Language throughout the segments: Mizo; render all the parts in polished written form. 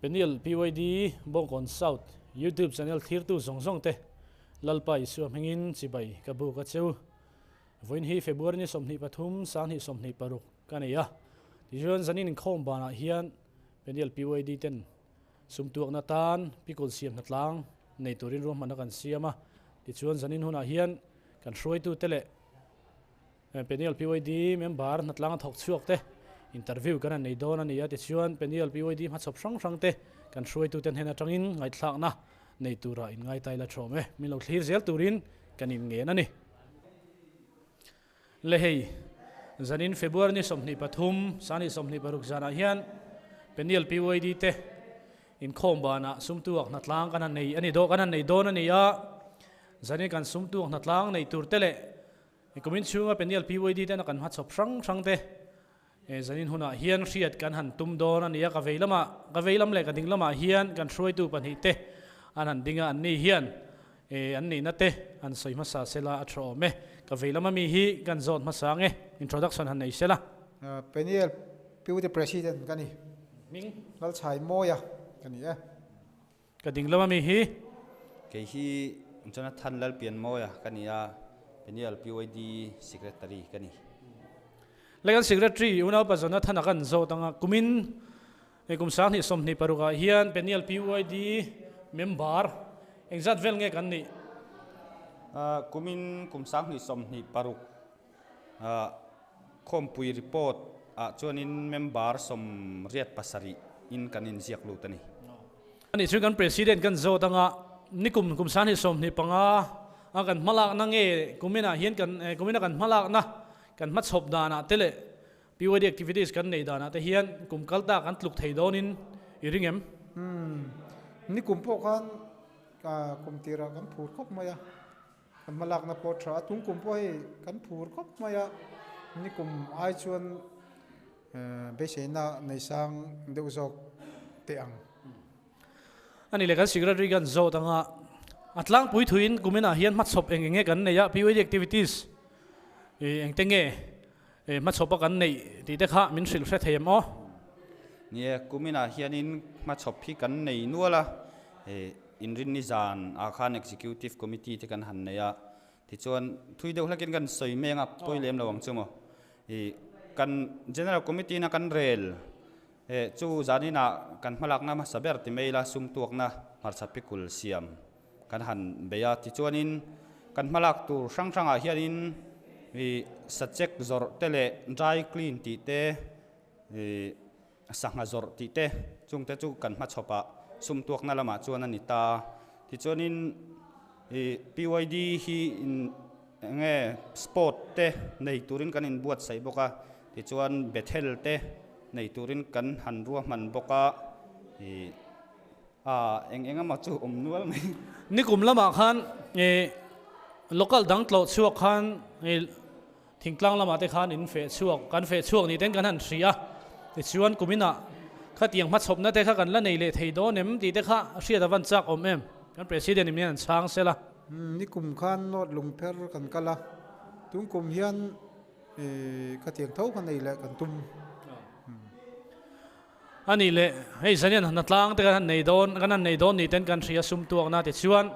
Peniel PYD Bawngkawn South YouTube channel thlirtu zawng zawng te Lalpa Isua hmingin chibai ka buk a cheu. Vawiin hi February ni 23 2026 ka nei a. Tichuan zanin inkhawm banah hian Peniel PYD ten sumtuakna tan pikul siam hnatlang nei turin ruahmanna kan siam a. Tichuan zanin hunah hian kan hruaitute leh Peniel PYD member hnatlang a thawk chhuak te interview kan han nei dawn a ni a, tichuan Peniel PYD hmachhawp hrang hrang te kan hruaitute hnen atangin ngaihthlakna nei tura inngaitail a thawm e. Min lo thlir zel turin kan inngen a ni. Le hei, zanin February ni 23, sani 26 zanah hian Peniel PYD te inkhawm banah sumtuak hnatlang kan han nei a ni daw kan han nei dawn a ni a, zanin kan sumtuak hnatlang nei tur te leh Kumin chhunga Peniel PYD tena kan hmachhawp hrang hrang te zanin hunah hian hriat kan han tum dawn a ni a, ka vei lamah, ka vei lam leh ka ding lamah hian kan hruaitu pahnih te an han ding a, an ni hian an nihna te han sawi hmasa sela a tha awm e. Ka vei lama mi hi kan zawt hmasa ang e, introduction han nei sela. Peniel PYD President ka ni. Hming? Lalchhai Mawia ka ni e. Ka ding lam ami hi. Kei hi Jonathan Lalpianmawia ka ni a, Peniel PYD Secretary ka ni. Legal Secretary Unaupa Jonathan a kan zawt anga kumin hei kum 2026 ah hian Peniel PYD member engzat vel nge kan nih? Kumin kum 2026 ah khawmpui report ah chuanin member 87 in kan inziak lut a ni. Ani chu kan President kan zawt anga nikum kum 2025 a kan hmalakna nge kuminah hian kan kumina kan hmalakna kan hmachhawp danah te leh PYD activities kan nei danah te hian kum kal ta kan tluk thei dawnin i ring em? Umm nikum pawh khan kum tirah kan phur khawp mai a, kan hmalakna pawh a tha a, tung kum pawh hei kan phur khawp mai a, nikum ai chuan Beiseina nei sang deuh zawk teh ang. A ni le, kan secretary kan zawt anga a tlangpui thuin kuminah hian hmachhawp eng eng nge kan nei a, PYD activities eng te nge hmachhawpa kan neih tih te kha min hrilh hre thei em aw? Ni e, kuminah hianin hmachhawp hi kan nei nual a, inrinni zan ah khan executive committee te kan han nei a, tichuan thui deuh hlakin kan sawi meng a, pawi lem lo ang chu maw. I kan General Committee na kan rel eh chu zaninah kan hmalakna hmasa ber ti mai ila sum tuakna hmarcha pikul siam kan han bei a. Tichuanin kan hmalak tur hrang hrangah hianin i sachek zawrh te leh dry clean tih te i sangha zawrh tih te chungte chu kan hmachhawpah sum tuakna lamah chuan a ni ta. Tichuanin i PYD hi in eng nge sport te nei turin kan inbuatsaih bawk a, tichuan Bethel te nei turin kan han ruahman bawk a, i aa eng eng emaw chu awm nual mai. Nikum lamah khan i local dang tlawh chhuak khan i Thingtlang lamah te khan in feh chhuak, kan feh chhuak ni ten kan han hria a, tichuan kuminah khatiang hmachhawpna te kha kan la nei leh thei dawn em tih te kha hriat a van chak awm em? Kan President in min han chhang sel a. Nikum khan North Lungpher kan kal a, tun kum hian khatiang tho kha nei leh kan tum. A nih leh, hei zanian hnatlang te kan han nei dawn, kan han nei dawn ni ten kan hria sum tuakna tichuan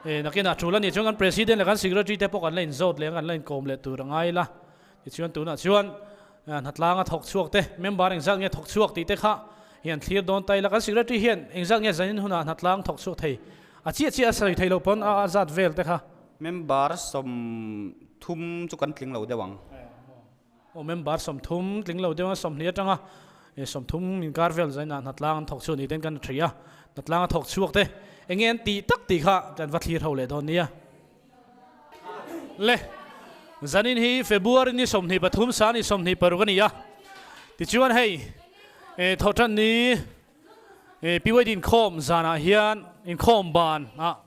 nakinah tul a nih chuan kan President leh kan Secretary te pawh kan la inzawt leh kan la inkawm leh tur a ngai la. Tichuan tunah chuan hnatlang a thawk chhuak te, member engzat nge thawk chhuak tih te kha hian thlir dawn ta ila. Kan Secretary hian engzat nge zanin hunah hnatlang thawk chhuak thei a chiah chiah a sawi thei loh pawn a zat vel te kha. Member 30 chu kan tling lo deuh ang. Aw member 30 tling lo deuh a 20 atanga 30 inkar vel zainah hnatlang an thawk chhuak ni ten kan hria a, hnatlang a thawk chhuak te eng nge an tih tak tih kha kan va thlir ho leh dawn nia. Le zanin hi February ni 23 sa ni 26 a ni a, tichuan hei thawhtan ni PYD inkhawm zanah hian inkhawm ban ah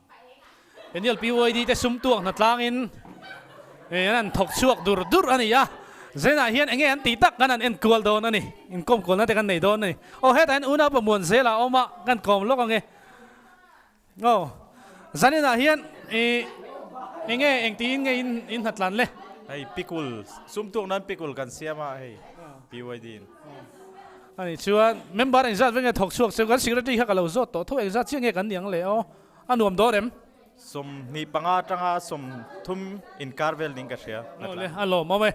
Peniel PYD te sum tuak hnatlangin an han thawk chhuak dur dur a ni a, Zenah hian enge an tih tak kan han en kual dawn a ni, inkawm kualna te kan nei dawn a ni. Aw hetah hian unau pamuan zela a awm a, kan kawm lawk ange. Aw Zaninah hian enge engtiin nge in hnatlan le? Hei pikul, sum tuak nan pikul kan siam a hei PYD in. Ani chuan member engzat vek nge thawk chhuak cheu kan secretary kha ka lo zawt tawh tho engzat chiah nge kan ni ang le aw a nuam dawr em? 25 atanga 30 inkar vel ning ka hria. Aw le a lawmawm e.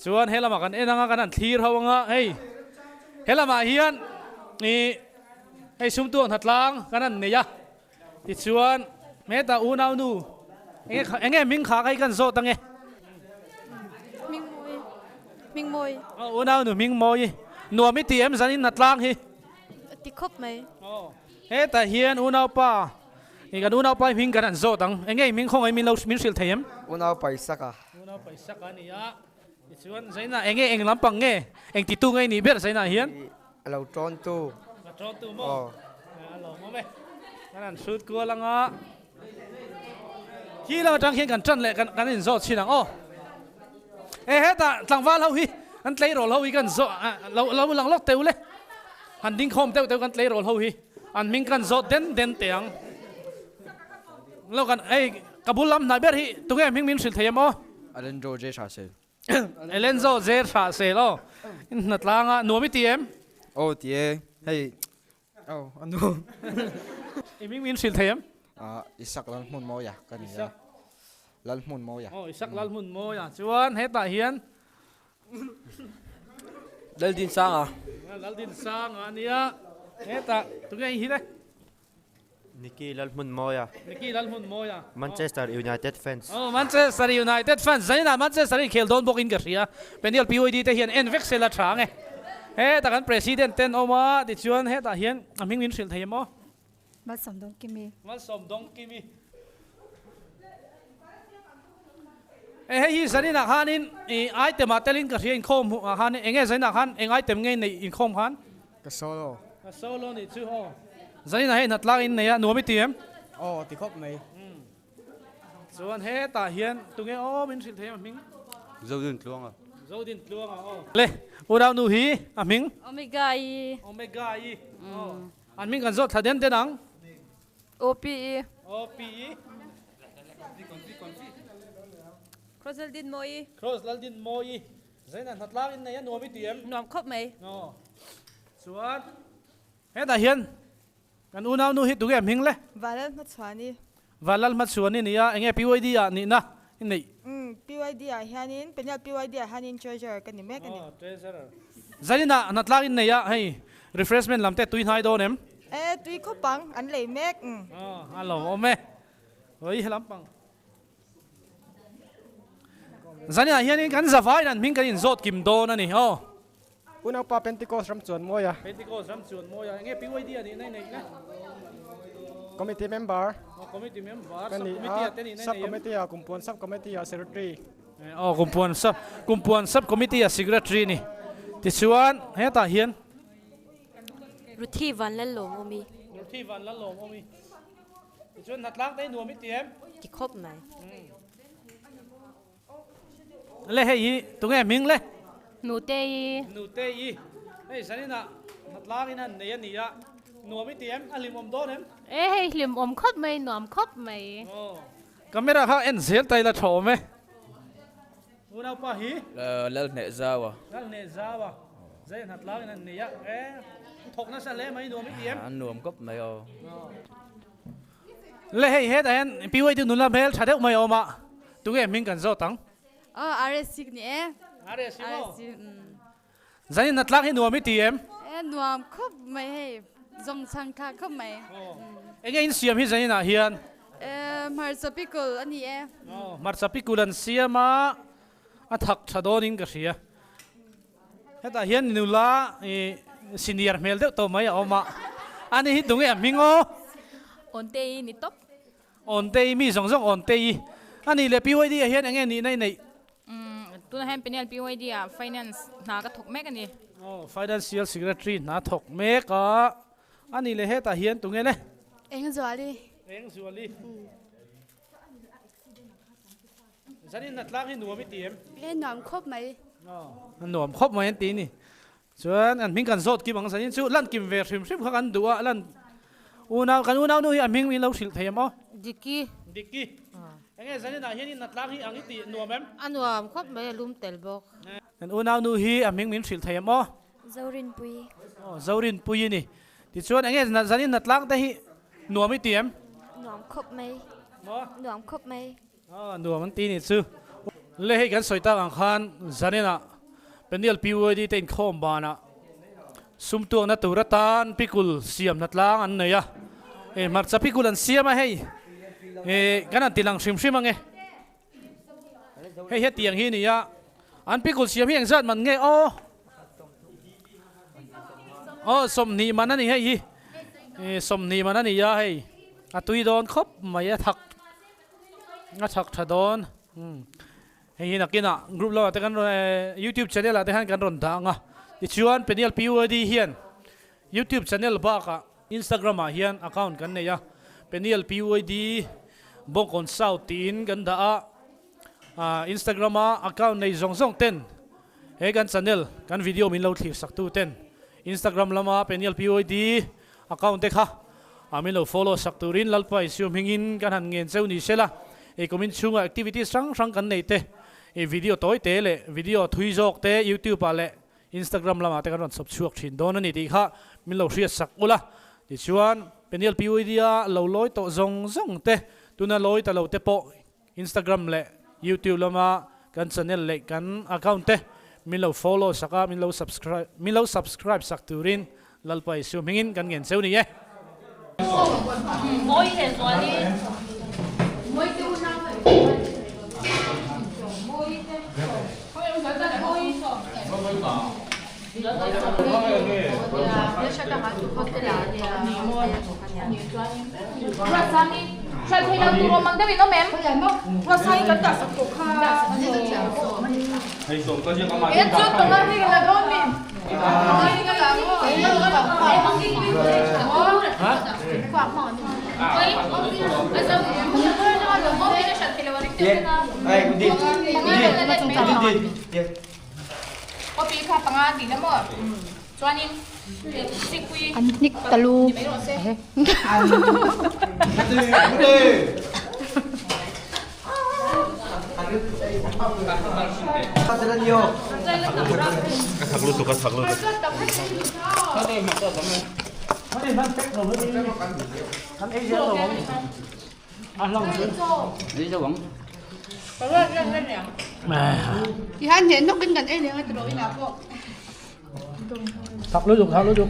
Chuan he lamah kan en anga kan han thlir ho anga hei he lamah hian ih hei sumtuak hnatlang kan han nei a tichuan hetah unau nu enge enge hming kha kha hi kan zawt ange. Hmingmawi Hmingmawi. Aw unau nu Hmingmawi nuam i ti em zanin hnatlang hi? Ti khawp mai. Aw hetah hian unaupa ih kan unaupa hi hming kan han zawt ang enge i hming khawngaih min lo min hrilh thei em? Unau Paisaka. Unau Paisaka a ni a, tichuan Zaina enge eng lampang nge, eng titu nge i nih ber Zaina hian? A lo tawntu. A tawntu maw? A lawmawm e. Kan han hrut kual anga khi lam atang khian kan tan leh kan kan inzawh chhin ang aw. E hetah tlangval ho hi an tleirawl ho hi kan zawh lo lo lang lawk teuh le. Han ding khawm deuh deuh kan tleirawl ho hi an hming kan zawh den den teh ang. Lo kan ei ka bul lam hnai ber hi tunge hming min hrilh thei em aw? Alenzo J Hrahsel. Alenzo J Hrahsel aw. In hna tlang a nuam i ti em? Aw ti e hei aw a nuam. I hming min hrilh thei em? Ah Isak Lalhmunmawia ka ni a. Lalhmunmawia. Aw Isak Lalhmunmawia chuan hetah hian Laldinsanga. Laldinsanga a nia hetah tunge i hi le? Nicky Lalhmunmawia. Nicky Lalhmunmawia. Manchester United fans. Oh, Manchester United fans. Zainah Manchester in khel dawn bawk in ka hria. Peniel PYD te hian en vek sela tha ang e. Hetah kan president ten awm a, tichuan hetah hian a hming min hrilh thei em aw? Malsawm Dawngkimi. Malsawm Dawngkimi. E hei hi zaninah khanin i item ah telin ka hria inkhawm ah khan enge zaninah khan eng item nge neih inkhawm khan? Ka solo. Ka solo nih chu aw. Zaninah hei hnatlang in nei a, nuam i ti em? Aw, ti khawp mai. Chuan hetah hian tunge aw min hrilh thei em a hming? Zodin Tluanga. Zodin Tluanga aw. Le, unau nu hi a hming? Omega i. Omega i aw. An hming kan zawt thla den den ang. OPE. OPE. Cross Laldin Mawi. Cross Laldin Mawi. Zaina hnatlang in nei a nuam i ti em? Nuam khawp mai. Aw. Chuan hetah hian kan unau nu hi tunge a hming le? Vanlal Hmachhuani. Vanlal Hmachhuani nia enge PYD ah nihna i neih? Umm PYD ah hianin Peniel PYD ah hianin Treasurer ka ni mek a ni. Aw Treasurer. Zaninah hnatlang in nei a hei refreshment lam te tui hnai dawn em? E tui khawp ang an lei mek umm. Aw a lo awm e. Oi helam pang. Zaninah hianin kan zavaiin an hming kan inzawt kim dawn a ni aw. Unaupa Pentecost ram chuan mawi a. Pentecost ram chuan mawi a. Enge PYD a nihna i neih le? Committee member. Aw committee member. Sub committee a te nihna i neih em? Sub committee a Kumpuan sub committee a secretary. Aw Kumpuan sub Kumpuan sub committee a secretary ni. Tichuan hetah hian. Ruthi Vanlalawmawmi. Ruthi Vanlalawmawmi. Tichuan hnatlang te hi nuam i ti em? Ti khawp mai. Le hei hi tunge hming le? Nute-i. Nute-i. Hei zaninah hnatlang in han nei a ni a, nuam i ti em? A hlimawm dawn em? E hei hlimawm khawp mai, nuam khawp mai. Aw. Camera kha en zel ta ila tha awm e. Unaupa hi? Lalhnehzaua. Lalhnehzaua. Zai hnatlang in han nei a, e thawk nasa hle mai, nuam i ti em? A nuam khawp mai aw. Le hei hetah hian PYD nula hmel tha deuh mai a awm a, tunge hming kan zawt ang? Aw RSC ka ni e. RSC maw? RSC umm. Zanin hnatlak hi nuam i ti em? E nuam khawp mai hei, zawng chhang thlak khawp mai. Enge in siam hi zanin ah hian? E hmarcha pikul a ni e. Aw hmarcha pikul an siam a, a thak tha dawn in ka hria. Hetah hian nula i senior hmel deuh tawh mai a awm a, ani hi tunge a hming aw? Awntei ni tawp. Awntei mi zawng zawng Awntei a nih leh PYD ah hian enge nihna i neih? Umm tunah hian Peniel PYD ah finance hna ka thawk mek a ni. Aw financial secretary hna thawk mek a, a nih leh hetah hian tunge le? Engzuali. Engzuali. Zanin hnatlang hi nuam i ti em? E nuam khawp mai. A nuam khawp mai an ti ni. Chuan an hming kan zawt kim ang zanin chu lan kim ve hrim hrim kha kan duh a lan unau kan unau nu hi a hming min lo hrilh thei em aw? Diki. Diki. Enge zanin ah hian in hnatlang hi ang i ti nuam em? A nuam khawp mai a lum tel bawk. Kan unau nu hi a hming min hrilh thei em aw? Zorinpuii. Aw Zorinpuii ni. Tichuan enge zanin hnatlang te hi nuam i ti em? Nuam khawp mai. Maw? Nuam khawp mai. Aw nuam an ti ni chu. Le hei kan sawi tak ang khan zaninah Peniel PYD te inkhawm banah sum tuakna tur atan pikul siam hnatlang an nei a. E hmarcha pikul an siam a hei. E kan han ti lang hrim hrim ange. Hei hetiang hi a ni a, an pikul siam hi engzat man nge aw? Aw sawmhnih man a ni hei hi, sawmhnih man a ni a hei, a tui dawn khawp mai a thak a thak tha dawn hei hi nakinah group lamah te kan rawn youtube channel ah te hian kan rawn dah ang a tichuan Peniel PUAD hian youtube channel bakah Instagram ah hian account kan nei a, Peniel PYD Bawngkawn South tiin kan dah a, ah Instagram a account nei zawng zawng ten he kan channel kan video min lo thlir sak tu ten Instagram lama Peniel PYD account te kha ah min lo follow sak turin Lalpa Isua hmingin kan han ngen cheu ni sela, ei kumin chhunga activities hrang hrang kan nei te, ei video tawi te leh video thui zawk te YouTube ah leh Instagram lamah te kan rawn chhawp chhuak thin dawn a ni tih kha min lo hriat sak ula. Tichuan, Peniel PUID-a lo lawi tawh zawng zawng te, tuna lawi ta lo te pawh Instagram leh YouTube lama kan channel leh kan account te min lo follow sak a, min lo subscribe min lo subscribe sak turin Lalpa Isua hmingin kan ngen cheu ni e. An hnik ta lu. Thak lutuk thak lutuk.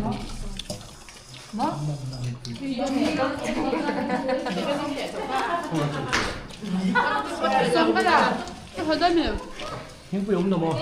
Thingpui awm lo maw?